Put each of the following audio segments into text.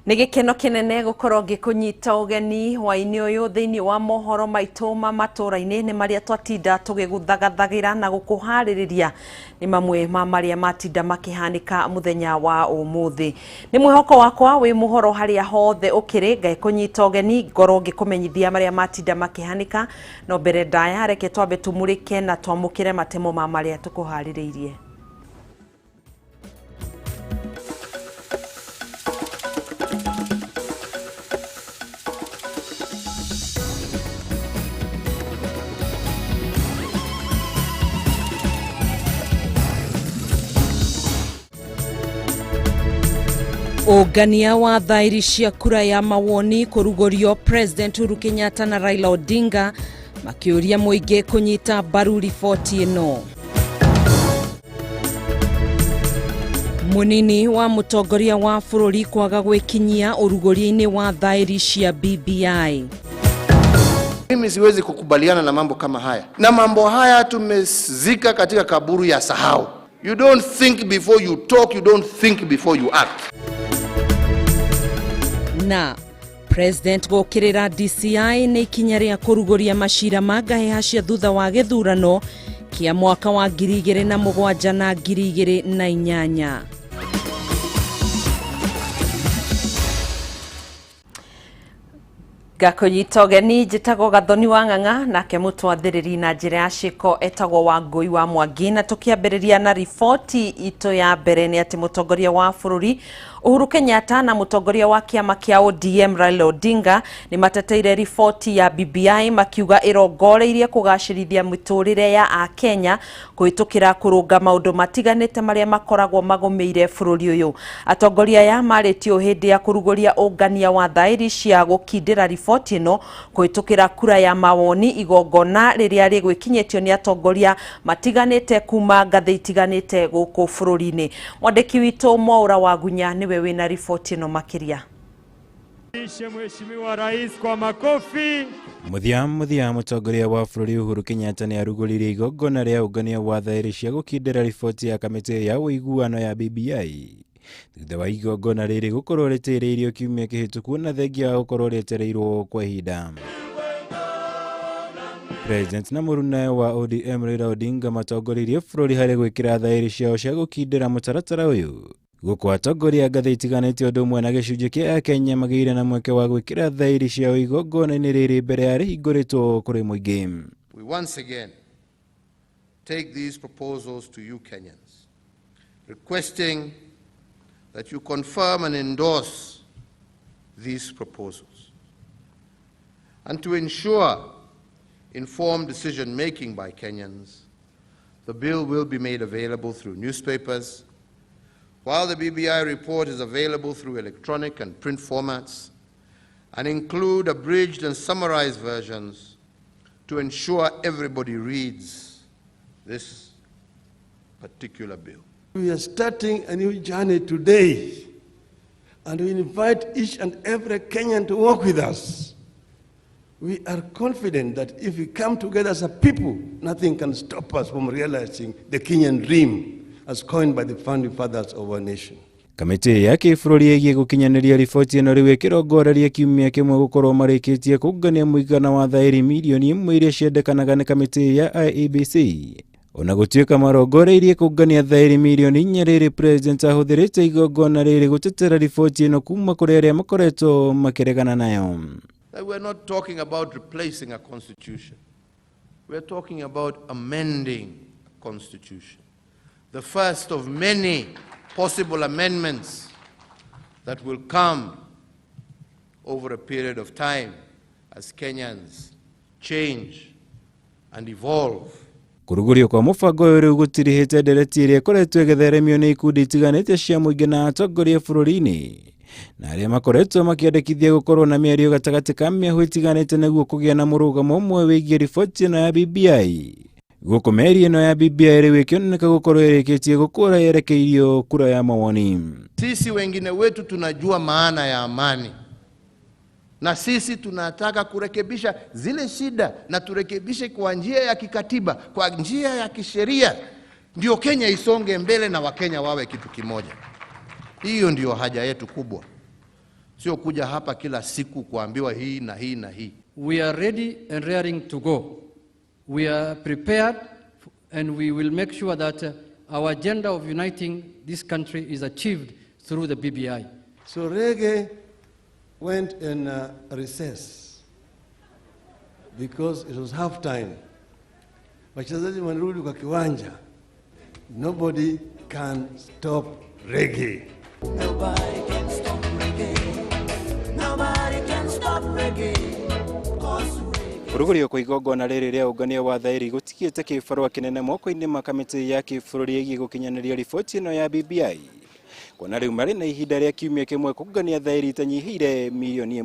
Nĩ gĩkeno kĩnene gũkorwo ngĩkũnyita ũgeni hwaĩ-inĩ ũyũ thĩinĩ wa mohoro maitũ ma matũra-inĩ nĩ marĩa twatinda tũgĩgũthagathagĩra na gũkũharĩrĩria nĩ mamwe ma marĩa matinda makĩhanĩka mũthenya wa ũmũthĩ. Nĩ mwĩhoko wakwa wĩ mũhoro harĩa hothe ũkĩrĩ, ngakũnyita ũgeni ngorwo ngĩkũmenyithia marĩa matinda makĩhanĩka, no mbere ndaya reke twambe tũmũrĩke na twamũkĩre matemo ma marĩa tũkũharĩrĩirie. Ũngania wa thairi cia kura ya mawoni kũrugũrio President Uhuru Kenyatta na Raila Odinga makĩũria mũingĩ kũnyita mbaru riboti ĩno. Mũnini wa mũtongoria wa bũrũri kwaga gwĩkinyia ũrugũria-inĩ wa thairi cia BBI. Mimi siwezi kukubaliana na mambo kama haya, na mambo haya tumezika katika kaburu ya sahau. You don't think before you talk, you don't think before you act. Na President gũkĩrĩra DCI nĩ ikinya rĩa kũrugũria macira ma ngahĩha cia thutha wa gĩthurano kĩa mwaka wa 2007 na 2008. Ngakũnyita ũgeni njĩtagwo Gathoni wa Ng'ang'a nake mũtwathĩrĩri na njĩra ya ciĩko etagwo Wangũi wa Mwangi, na tũkĩambĩrĩria na riboti itũ ya mbere nĩ atĩ mũtongoria wa bũrũri Uhuru Kenyatta na mũtongoria wa kĩama kĩa ODM Raila Odinga nĩ mateteire riboti ya BBI makiuga ĩrongoreirie kũgacĩrithia mĩtũrĩre ya Akenya kũhĩtũkĩra kũrũnga maũndũ matiganĩte marĩa makoragwo magũmĩire bũrũri ũyũ. Atongoria aya marĩtio hĩndĩ ya kũrugũria ũngania wa thairi cia gũkindĩra riboti ĩno kũhĩtũkĩra kura ya mawoni igongona rĩrĩa rĩgwĩkinyĩtio nĩ atongoria matiganĩte kuma ngathĩ itiganĩte gũkũ bũrũri-inĩ. Mwandĩki witũ Mwaũra Wagunya nĩwe wĩna riboti ĩno makĩria. Mheshimiwa Rais kwa makofi. Mũthia mũtongoria wa bũrũri Uhuru Kenyatta nĩ arugũririe igongona rĩa ũngania wa thairi cia gũkindĩra riboti ya kamĩtĩ ya ũiguano ya BBI thutha wa igongona rĩrĩ gũkorwo rĩtĩrĩirio kiumia kĩhĩtũku na thengia wa gũkorwo rĩetereirwo kwa ihinda. President na mũruna wa ODM Raila Odinga matongoririe bũrũri harĩ gwĩkĩra thairi ciao cia gũkindĩra mũtaratara ũyũ gũkũ atongoria ngathĩ itiganĩte ũndũ ũmwe na gĩcunjĩ kĩa Akenya magĩire na mweke wa gwĩkĩra thairi ciao igongona-inĩ rĩrĩ mbere ya rĩhingũrĩtwo kũrĩ mũingĩ. We once again take these proposals to you Kenyans, requesting that you confirm and endorse these proposals, and to ensure informed decision-making by Kenyans, the bill will be made available through newspapers, while the BBI report is available through electronic and print formats, and include abridged and summarized versions to ensure everybody reads this particular bill. We are starting a new journey today, and we invite each and every Kenyan to work with us. We are confident that if we come together as a people, nothing can stop us from realizing the Kenyan dream as coined by the founding fathers of our nation. Kamĩtĩ ya kĩbũrũri ĩgiĩ gũkinyanĩria riboti ĩno rĩu ĩkĩrongoreria kiumia kĩmwe gũkorwo marĩkĩtie kũngania mũigana wa thairi mirioni ĩmwe iria ciendekanaga nĩ kamĩtĩ ya IEBC. Ona gũtuĩka marongoreirie kũngania thairi mirioni inya rĩrĩ President ahũthĩrĩte igongona rĩrĩ gũtetera riboti ĩno kuma kũrĩ arĩa makoretwo makĩregana nayo. That we're not talking about replacing a constitution. We're talking about amending a constitution. The first of many possible amendments that will come over a period of time as Kenyans change and evolve. Kũrugũrio kwa mũbango ũyũ rĩu gũtirihĩte ndereti ĩrĩa ĩkoretwo ĩgĩtheremio nĩ ikundi itiganĩte cia mũingĩ na atongoria bũrũri-inĩ na arĩa makoretwo makĩandĩkithia gũkorwo na mĩario gatagatĩ ka mĩahũ itiganĩte nĩguo kũgĩa na mũrũgamo ũmwe wĩgiĩ riboti ĩno ya BBI. Gũkũ mĩario ĩno ya BBI rĩu ĩkĩoneka gũkorwo ĩrĩkĩtie gũkũra yerekeirio kura ya mawoni. Sisi wengine wetu tunajua maana ya amani, na sisi tunataka kurekebisha zile shida na turekebishe kwa njia ya kikatiba, kwa njia ya kisheria, ndio Kenya isonge mbele na Wakenya wawe kitu kimoja. Hiyo ndio haja yetu kubwa. Sio kuja hapa kila siku kuambiwa hii na hii na hii. We are ready and raring to go. We are prepared and we will make sure that our agenda of uniting this country is achieved through the BBI. So reggae went in recess because it was half time. Wachezaji wanarudi kwa kiwanja. Nobody can stop reggae. Nobody can stop reggae. Nobody can stop reggae. 'Cause reggae. Kũrugũrio kwa igongona rĩrĩ rĩa ũngania wa thaĩri gũtigĩte kĩbarũa kĩnene moko-inĩ ma kamĩtĩ ya kĩbũrũri ĩgiĩ gũkinyanĩria riboti ĩno ya BBI, kuona rĩu marĩ na ihinda rĩa kiumia kĩmwe kũngania thaĩri itanyihĩire 1 milioni.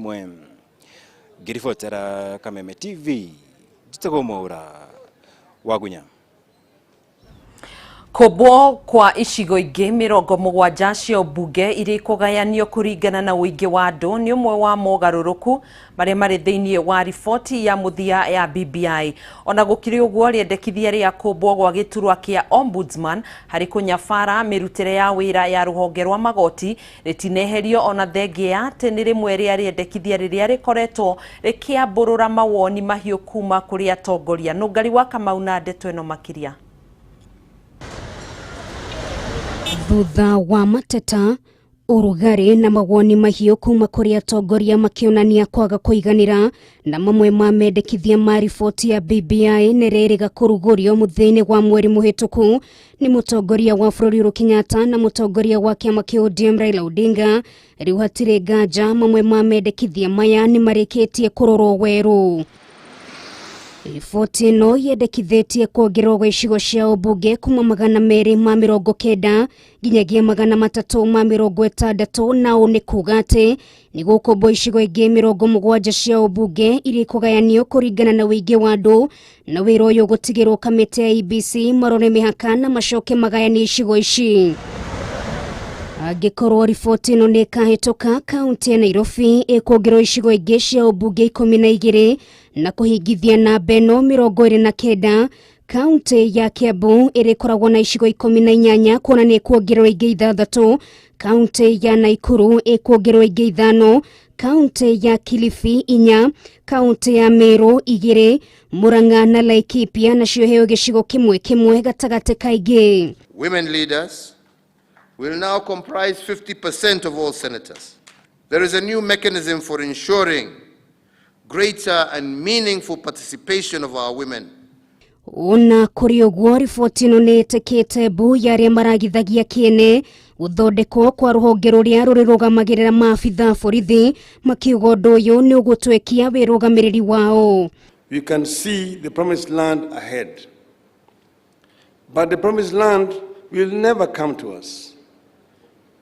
Ngĩribotera Kameme TV, njĩtagwo Mwaũra Wagunya. Kũmbwo kwa icigo ingĩ 70 cia ũmbunge iria ikũgayanio kũringana na ũingĩ wa andũ nĩ ũmwe wa mogarũrũku marĩa marĩ thĩinĩ wa riboti ya mũthia ya BBI. Ona gũkĩrĩ ũguo, rĩendekithia rĩa kũmbwo gwa gĩturwa kĩa Ombudsman harĩ kũnyabara mĩrutĩre ya wĩra ya rũhonge rwa magoti rĩtineherio, ona thengia ya atĩ nĩ rĩmwe rĩa rĩendekithia rĩrĩa rĩkoretwo rĩkĩambũrũra mawoni mahiũ kuma kũrĩ atongoria. Nũngari wa Kamau na ndeto ĩno makĩria. Thutha wa mateta, ũrugarĩ na mawoni mahiũ kuma kũrĩ atongoria makĩonania kwaga kũiganĩra na mamwe ma mendekithia ma riboti ya BBI nĩ rĩrĩga kũrugũrio mũthia-inĩ wa mweri mũhĩtũku nĩ mũtongoria wa bũrũri Uhuru Kenyatta na mũtongoria wa kĩama kĩa ODM Raila Odinga, rĩu hatirĩ nganja mamwe ma mendekithia maya nĩ marĩkĩtie kũrorwo werũ. Riboti ĩno yendekithĩtie kuongererwo gwa icigo cia ũmbunge kuma 290 nginyagia 360, na ũũ nĩ kuga atĩ nĩ gũkũmbwo icigo ingĩ 70 cia ũmbunge iria ikũgayanio kũringana na ũingĩ wa andũ, na wĩra ũyũ gũtigĩrwo kamĩtĩ ya IEBC marore mĩhaka na macoke magayanie icigo ici. Angĩkorwo riboti ĩno nĩ ĩkahĩtũka, kaunti ya Nairobi ĩkuongererwo icigo ingĩ cia ũmbunge 12 na kũhingithia namba ĩno 29. Kaunti ya Kiambu ĩrĩkoragwo na icigo 18, kuona nĩ ĩkuongererwo ingĩ ithathatũ. Kaunti ya Nakuru ĩkuongererwo ingĩ ithano, kaunti ya Kilifi inya, kaunti ya Meru igĩrĩ, Murang'a na Laikipia nacio heo gĩcigo kĩmwe kĩmwe gatagatĩ ka ingĩ. Women leaders will now comprise 50% of all senators. There is a new mechanism for ensuring greater and meaningful participation of our women. Ona kũrĩ ũguo, riboti ĩno nĩ ĩtĩkĩte mbu ya arĩa maragithagia kĩene gũthondekwo kwa rũhonge rũrĩa rũrĩrũgamagĩrĩra maabitha borithi, makiuga ũndũ ũyũ nĩ ũgũtwekia wĩrũgamĩrĩri wao. We can see the promised land ahead. But the promised land will never come to us.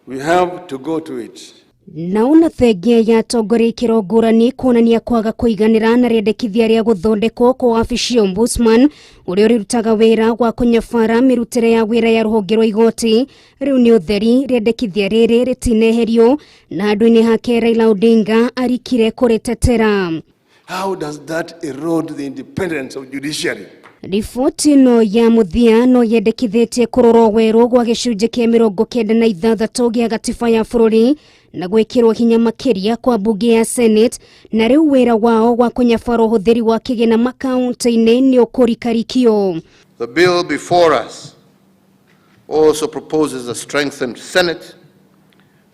We have to go to it. Na ona thengia ya atongoria ikĩro ngũrani kuonania kwaga kũiganĩra na rĩendekithia rĩa gũthondekwo kwa wabici ya ombudsman ũrĩa ũrĩrutaga wĩra wa kũnyabara mĩrutĩre ya wĩra ya rũhonge rwa igoti, rĩu nĩ ũtheri rĩendekithia rĩrĩ rĩtineherio, na handũ-inĩ hake Raila Odinga arikire kũrĩtetera. How does that erode the independence of judiciary? Riboti ĩno ya mũthia no yendekithĩtie kũrorwo werũ gwa gĩcunjĩ kĩa 96 gĩa gatiba ya bũrũri na gwĩkĩrwo hinya makĩria kwa mbunge ya Senate, na rĩu wĩra wao wa kũnyabara ũhũthĩri wa kĩgĩna makaunti-inĩ nĩ ũkũrikarikio. The bill before us also proposes a strengthened Senate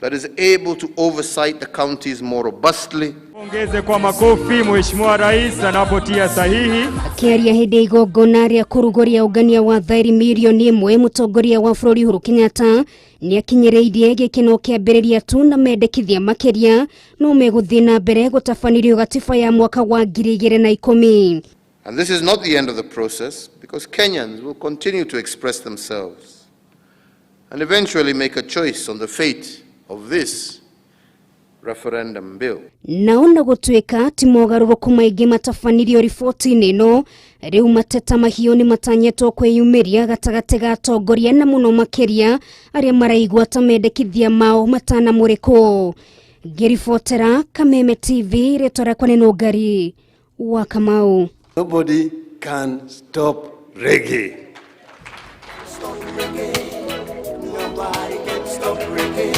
that is able to oversight the counties more robustly. Pongeze kwa makofi Mheshimiwa Rais anapotia sahihi. Akĩaria hĩndĩ ya igongona rĩa kũrugũria ũngania wa thaĩri 1 mirioni, mũtongoria wa bũrũri Uhuru Kenyatta nĩ akinyĩrĩirie gĩkĩno kĩambĩrĩria tu na mendekithia makĩria no megũthiĩ na mbere gũtabanĩrio gatiba ya mwaka wa 2010. And this is not the end of the process, because Kenyans will continue to express themselves and eventually make a choice on the fate of this referendum bill. Na ona gũtuĩka ti mogarũrũku maingĩ matabanirio riboti-inĩ ĩno, rĩu mateta mahiũ nĩ matanyĩtwo kwĩyumĩria gatagatĩ ga atongoria, na mũno makĩria arĩa maraigua ta mendekithia mao matanamũrĩkwo. Ngĩribotera Kameme TV, rĩtwa rĩakwa nĩ Nũngari wa Kamau. Nobody can stop reggae. Stop reggae. Nobody can stop reggae.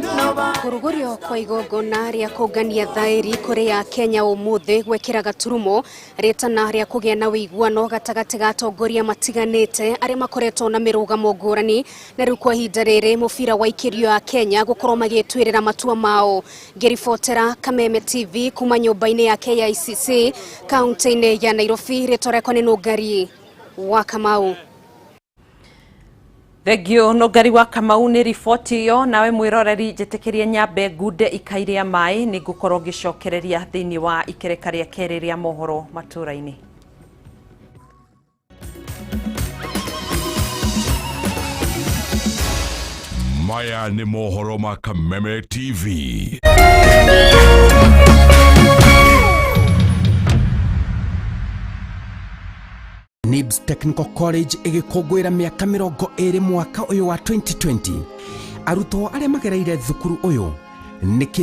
Nobody Nobody. Kũrugũrio kwa igongona rĩa kũngania thaĩri kũrĩ ya Kenya ũmũthĩ gwĩkĩra gaturumo rĩtana rĩa kũgĩa na ũiguano gatagatĩ ga atongoria matiganĩte arĩa makoretwo na mĩrũgamo ngũrani, na rĩu kwa ihinda rĩrĩ mũbira wa ikĩrio ya Kenya gũkorwo magĩtuĩrĩra matua mao. Ngĩribotera Kameme TV kuma nyũmba-inĩ ya KICC kaunti-inĩ ya Nairobi, rĩtwa rĩakwa nĩ Nũngari wa Kamau. Thengio Nũngari wa Kamau nĩ riboti ĩyo. Nawe mwĩroreri, njĩtĩkĩrie nyambe ngunde ikai rĩa maĩ, nĩ ngũkorwo ngĩcokereria thĩinĩ wa ikereka rĩa kerĩ rĩa mohoro matũra-inĩ. Maya nĩ mohoro ma Kameme TV. NIBS Technical College ĩgĩkũngũĩra mĩaka 20 mwaka ũyũ wa 2020. Arutwo arĩa magereire thukuru ũyũ nĩkĩ